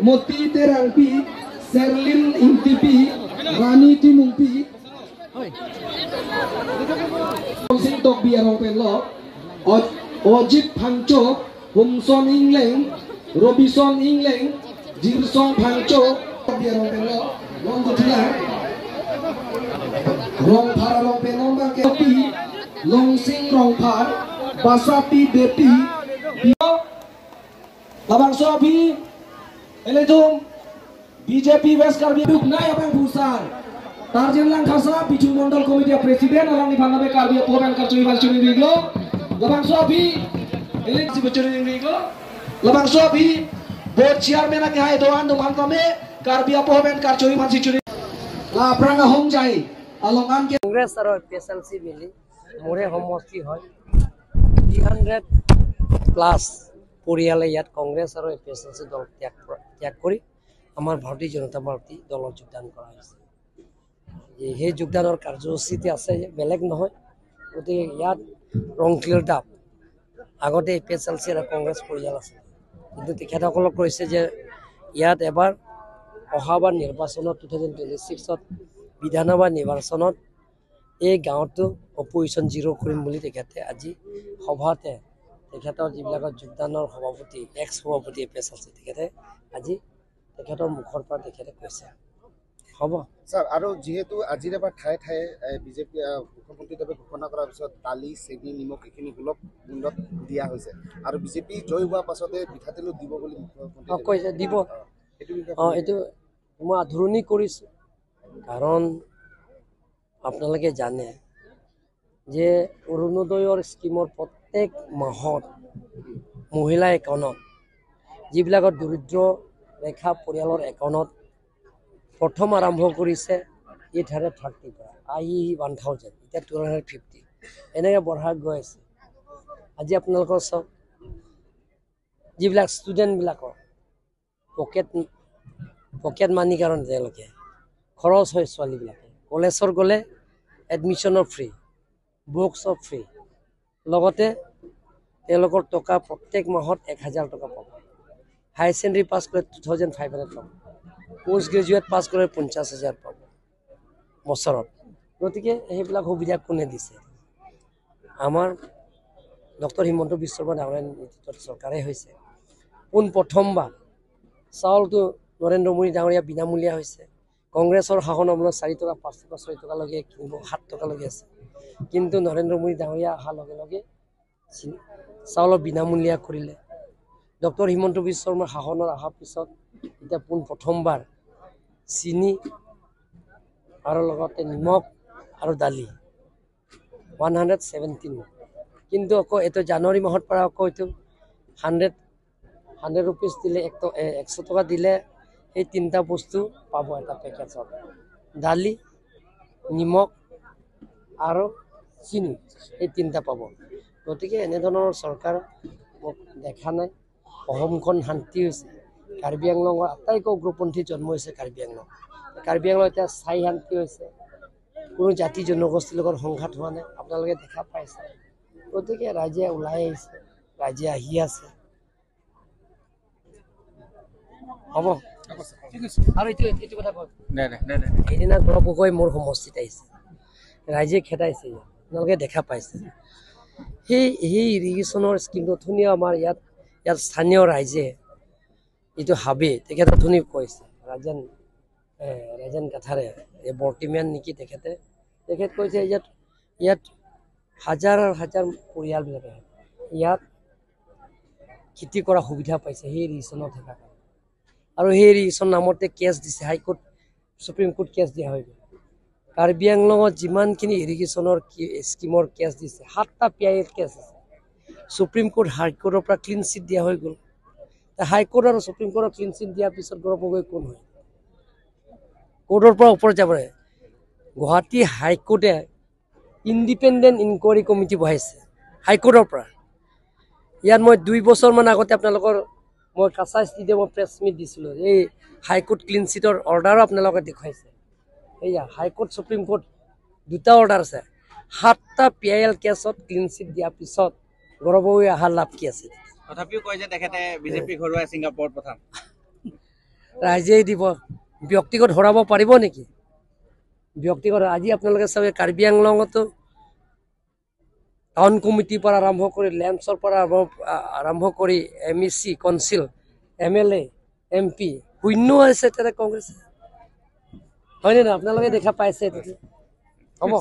Moti Terangpi, Serlin Ingtipi, Rani Timungpi, Sing Tok Biarong Penlo, Ojit Phangcho, Humson Ingleng, Robison Ingleng, Jirson Phangcho, Biarong Penlo, Long Gotila, Rong Phara Rong Penlo Bangke Pi, Long Sing Rong Phar, Basapi Bepi, Labang Sobi, Eletum, BJP West Karbi নাই এবং ভুসার তারজেন লাংখাসা বিচু মন্ডল committee president আলাংনি ভাঙাবে কার্বি পোবেন কাচুই ভালচুনি রিগলো লবাং সোবি এলেক্সি বচুনি রিগলো লবাং সোবি বোর্ড চেয়ারম্যান আগে হাই দোয়ান দোমান তমে কার্বি পোবেন কাচুই ভালচুনি লা প্রাঙ্গা হোম যাই along আন কংগ্ৰেছ আৰু এপিএছএলচি মিলি মোৰে সমষ্টি হয় 300 প্লাছ পৰিয়ালে ইয়াত কংগ্ৰেছ আৰু এপিএছএলচি দল ত্যাগ কৰি আমাৰ ভাৰতীয় জনতা পাৰ্টি দলত যোগদান কৰা হৈছে। সেই যোগদানৰ কাৰ্যসূচীতে আছে, বেলেগ নহয়। গতিকে ইয়াত ৰংক্লিৰ ডাব আগতে A P S L C আৰু কংগ্ৰেছ পৰিয়াল আছে, কিন্তু তেখেতসকলক কৈছে যে ইয়াত এবাৰ অহাবাৰ নিৰ্বাচনত 2026ত বিধানসভা নিৰ্বাচনত এই গাঁৱতো অপজিশ্যন জিৰ' কৰিম বুলি তেখেতে আজি সভাতে তেখেতৰ যিবিলাকৰ যোগদানৰ সভাপতি, এক্স সভাপতি A P S L C, তেখেতে আজি তেখেতৰ মুখৰ পৰা তেখেতে কৈছে। হ'ব ছাৰ। আৰু যিহেতু আজিৰে পৰা ঠায়ে ঠায়ে বিজেপি মুখ্যমন্ত্ৰীদেৱে ঘোষণা কৰাৰ পিছত দালি, চেনি, নিমখ এইখিনি সুলভ মূল্যত দিয়া হৈছে আৰু বিজেপি জয় হোৱাৰ পাছতে মিঠাতেলো দিব বুলি মুখ্যমন্ত্ৰী কৈছে, দিব। এইটো মই আধৰণি কৰিছোঁ, কাৰণ আপোনালোকে জানে যে অৰুণোদয়ৰ স্কীমৰ প্ৰত্যেক মাহত মহিলা একাউণ্টত, যিবিলাকৰ দৰিদ্ৰ ৰেখা পৰিয়ালৰ একাউণ্টত প্ৰথম আৰম্ভ কৰিছে 830 পৰা আহি 1000, এতিয়া 250 এনেকৈ বঢ়াই গৈ আছে। আজি আপোনালোকৰ চাওক, যিবিলাক ষ্টুডেণ্টবিলাকৰ পকেট মানি কাৰণে তেওঁলোকে খৰচ হয়, ছোৱালীবিলাকে কলেজৰ গ'লে এডমিশ্যনৰ ফ্ৰী, বুকছৰ ফ্ৰী, লগতে তেওঁলোকৰ টকা প্ৰত্যেক মাহত 1000 টকা পাব। হায়াৰ ছেকেণ্ডেৰী পাছ কৰিলে 2500 পাব, পষ্ট গ্ৰেজুৱেট পাছ কৰিলে 50,000 পাব বছৰত। গতিকে সেইবিলাক সুবিধা কোনে দিছে? আমাৰ ডক্টৰ হিমন্ত বিশ্ব শৰ্মা ডাঙৰীয়াৰ নেতৃত্বত চৰকাৰেই হৈছে। পোনপ্ৰথমবাৰ চাউলটো নৰেন্দ্ৰ মোদী ডাঙৰীয়া বিনামূলীয়া হৈছে। কংগ্ৰেছৰ শাসন আমোলত 4 টকা, 5 টকা, 6 টকালৈকে কিনিব, 7 টকালৈকে আছে। কিন্তু নৰেন্দ্ৰ মোদী ডাঙৰীয়া অহাৰ লগে লগে চাউলৰ বিনামূলীয়া কৰিলে। ডক্টৰ হিমন্ত বিশ্ব শৰ্মাৰ শাসনৰ অহাৰ পিছত এতিয়া পোনপ্ৰথমবাৰ চেনি আৰু লগতে নিমখ আৰু দালি 117। কিন্তু আকৌ এইটো জানুৱাৰী মাহত পৰা আকৌ এইটো 100 ৰুপিজ দিলে, 100 টকা দিলে এই তিনিটা বস্তু পাব এটা পেকেজত, দালি, নিমখ আৰু চেনি, এই তিনিটা পাব। গতিকে এনেধৰণৰ চৰকাৰ মোক দেখা নাই। অসমখন শান্তি হৈছে। কাৰ্বি আংলঙৰ আটাইতকৈ উগ্ৰপন্থী জন্ম হৈছে কাৰ্বি আংলং। কাৰ্বি আংলং এতিয়া স্থায়ী শান্তি হৈছে, কোনো জাতি জনগোষ্ঠীৰ লগত সংঘাত হোৱা নাই, আপোনালোকে দেখা পাইছে। গতিকে ৰাইজে ওলাই আহিছে, ৰাইজে আহি আছে। হ'ব আৰু এইটো কথা কওক, সেইদিনা গৌৰৱ গগৈ মোৰ সমষ্টিত আহিছে, ৰাইজে খেদাইছে, আপোনালোকে দেখা পাইছে। সেই ইৰিগেশ্যনৰ স্কীমটো অথনিও আমাৰ ইয়াত স্থানীয় ৰাইজে এইটো হাবি তেখেতে অথনি কৈছে, ৰাজেন কাথাৰে, এই বৰ্তিমেন নেকি তেখেতে, তেখেত কৈছে ইয়াত হাজাৰ হাজাৰ পৰিয়ালবিলাকে ইয়াত খেতি কৰা সুবিধা পাইছে সেই ইৰিগেশ্যনত থকা কাৰণে। আৰু সেই ইৰিগেশ্যন নামতে কেছ দিছে, high court, supreme court cash দিয়া হৈ গ'ল। কাৰ্বি আংলঙত যিমানখিনি ইৰিগেশ্যনৰ স্কীমৰ কেছ দিছে, 7টা পি আই এল কেছ আছে, সুপ্ৰিম কোৰ্ট হাইকোৰ্টৰ পৰা ক্লিন চিট দিয়া হৈ গ'ল। হাইকোৰ্ট আৰু সুপ্ৰিম কোৰ্টৰ ক্লিন চিট দিয়াৰ পিছত গৌৰৱ গগৈ কোন হয়? কোৰ্টৰ পৰা ওপৰত যাব লাগে। গুৱাহাটী হাইকোৰ্টে ইণ্ডিপেণ্ডেণ্ট ইনকুৱাৰী কমিটি বহাইছে হাইকোৰ্টৰ পৰা। ইয়াত মই 2 বছৰমান আগতে আপোনালোকৰ মই কাছাৰ ষ্টেডিয়ামত প্ৰেছ মিট দিছিলোঁ। এই হাইকোৰ্ট ক্লিন চিটৰ অৰ্ডাৰো আপোনালোকে দেখুৱাইছে। এয়া হাইকোৰ্ট, সুপ্ৰিম কোৰ্ট দুটা অৰ্ডাৰ আছে। 7টা PIL কেছত ক্লিন চিট দিয়াৰ পিছত গৌৰৱ গগৈ অহাৰ লাভ কি আছে? তথাপিও কয় যে তেখেতে বিজেপিক হৰুৱাই ছিংগাপুৰত পঠাম। ৰাইজেই দিব। ব্যক্তিগত হৰাব পাৰিব নেকি? ব্যক্তিগত আজি আপোনালোকে চাবে, কাৰ্বি আংলঙতো টাউন কমিটিৰ পৰা আৰম্ভ কৰি, লেম্পছৰ পৰা আৰম্ভ কৰি MEC, council, MLA, MP শূন্য হৈছে তেনে কংগ্ৰেছ, হয়নে নহয়? আপোনালোকে দেখা পাইছে। হ'ব।